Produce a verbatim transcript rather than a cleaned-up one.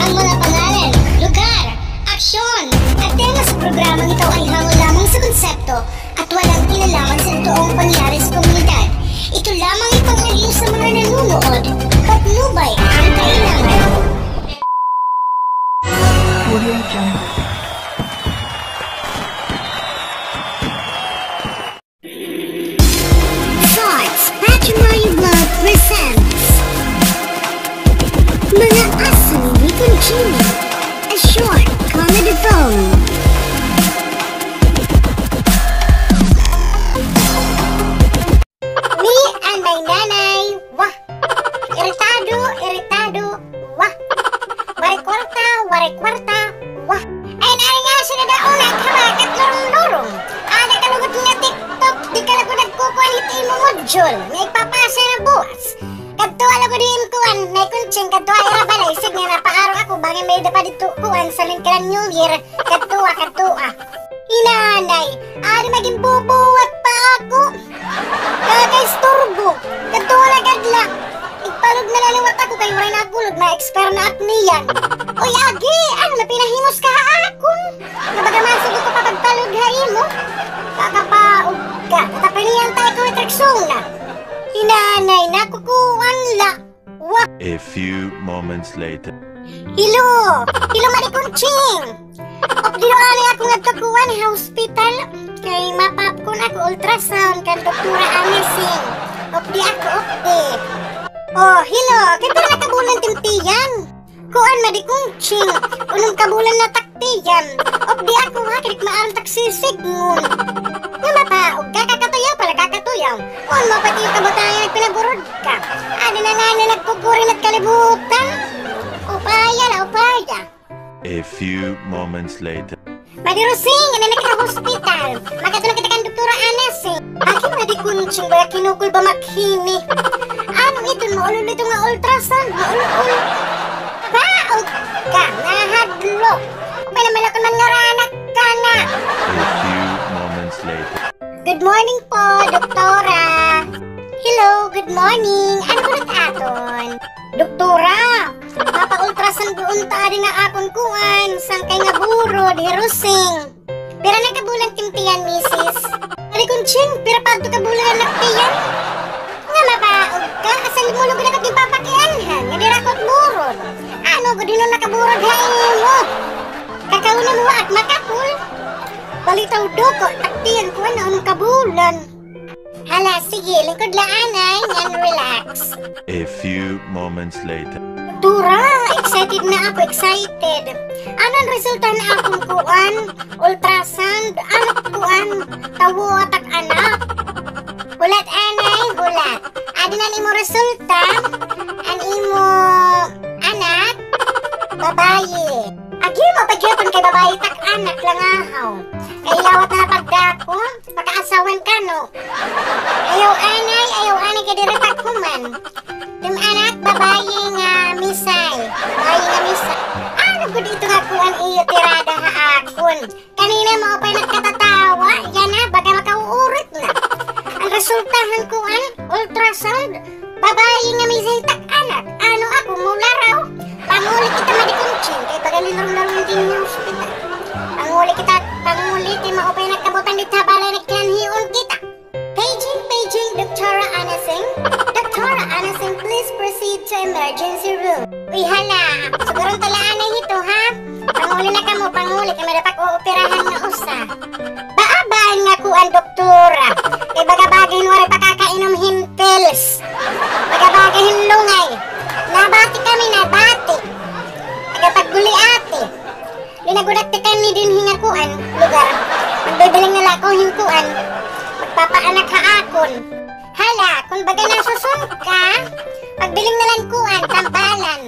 Mga pangalan, lugar, aksyon, at tema sa programang ito ay hango lamang sa konsepto at walang kinalaman sa totoong pangyayari sa komunidad. Ito lamang ay pang-aliw sa mga nanonood. Patnubay ang kailangan. Audio Jungle. Thoughts Patrimony Vlog presents Mga Aso ni Conching, a short comedy film. Me and my nanay, wah! Iritado, iritado, wah! Waray kwarta, waray kwarta, wah! Ay, nari nga sila daw naghabagat lurong-lurong. Ada ka lugod nga TikTok, di ka lugod nagkukuan hit imo module. Nga ipapasa na buwas. Kadto lugod hin kuan, Nay Conching, kadto ha ira balay, sige nga napaaro ako, bangin may-ada pa didto kuan, sa lingkaran New Year, kadto, kadto. Hi nanay, adi magin bubuwat pa ako. Kakaisturbo. Kadto na gad la. Igpalod na la liwat ako kay waray na ako lod, ma-expire na ak niyan. Uy, agi, ano na pinahimos ka ha akon? Nga baga masugot ko pa pagpalod ha imo. Kakapaog ka. Tatapinian ta ikaw hit Rexona. Hi nanay, nakukuan la. Wa- A few moments later. Hello! Hello, Mari Conching! Updi anay ako ngadto kuan ha hospital. Kay mapapkon ako ultrasound kan Doktora Anising. Updi ako, updi. Oh, hello! Kay pira na ka bulan it im tiyan? Kuan, Mari Conching. Unom ka bulan na tak tiyan. Updi ako ha, kay di ak maaram tak sisidngon. Nga mapaog ka, kakatuyaw pa la, kakatuyaw. Kuan mo, pati it kabutangan nagpinaburod ka. Adi na ngani nagkukuring it kalibutan. Upaya la, upaya. A few moments later. Madi Rosing, adi na kita ha hospital. Makadto na kita kan Doktora Anising. Agi, Madi Conching, baga kinukulba ak hini. Ano ito, maulol ito nga ultrasound, maulol. Paog ka, nahadlok. Pala malakon man nga ranak ka na. A few moments later. Good morning po, Doktora. Hello, good morning. Ano ko nag-aton? Doktora, mapa-ultrasound unta adi nga akon kuan, sangkay nga burod, hi Rosing. Pira na ka bulan it im tiyan, misis? Mari Conching, pira pa adto ka bulan an ak tiyan? Nga mapaog ka, asal mo lugod ak ginpapakianhan, nga diri ako burod. Ano gud hinuon nakaburod ha imo? Kakauna mo ak makapul. Balitaw duko, ak tiyan ko, ano, anong kabulan? Hala, sige, lingkod la anay, ngan relax. A few moments later. Doktora, excited na ako, excited. Ano an resulta han akon kuan? Ultrasound? Ano kuan? Tawo tak anak? Hulat anay, hulat. Adi na an imo resulta. An imo anak, babayi. Agi mo pa gihapon kay babayi tak anak, langahaw. Kay lawat na pagdako. Makaasawan ka, no? Ayaw anay, ayaw anay kay diri pa human. Tim anak, babayi nga misay. Babayi nga misay. Ano gud ito nga kuan iyo tirada ha akon? Kanina maupay nagkatatawa, yana, baga makauurit na. An resulta han kuan, ultrasound, babayi nga misay tak anak. Ano ako, mula raw? Panguli kita, Madi Conching, kay baga linurong-larong dinhi ha hospital. Panguli kita, panguli, kay maupay nagkabutang didto ha balay, nagkinanhion kita. Paging, paging, Doktora Anasing. Doktora Anasing, please proceed to emergency room. Uy, hala, sugaron ta la anay hito, ha? Panguli na kamo, panguli, kay may-ada pa ak ooperahan nga usa. Baabain nga kuan, doktora. Kay baga-baga hin waray pa kakainom hin pills. Baga-baga hin lungay. Nabati kami, nabati. Taga Pagbuliati. Di na gud ak tikanhi dinhi nga kuan, lugar. Magbibiling na la ako hin kuan. Magpapaanak ha akon. Hala, kon baga nasuson ka, magbiling na la hin kuan, tambalan.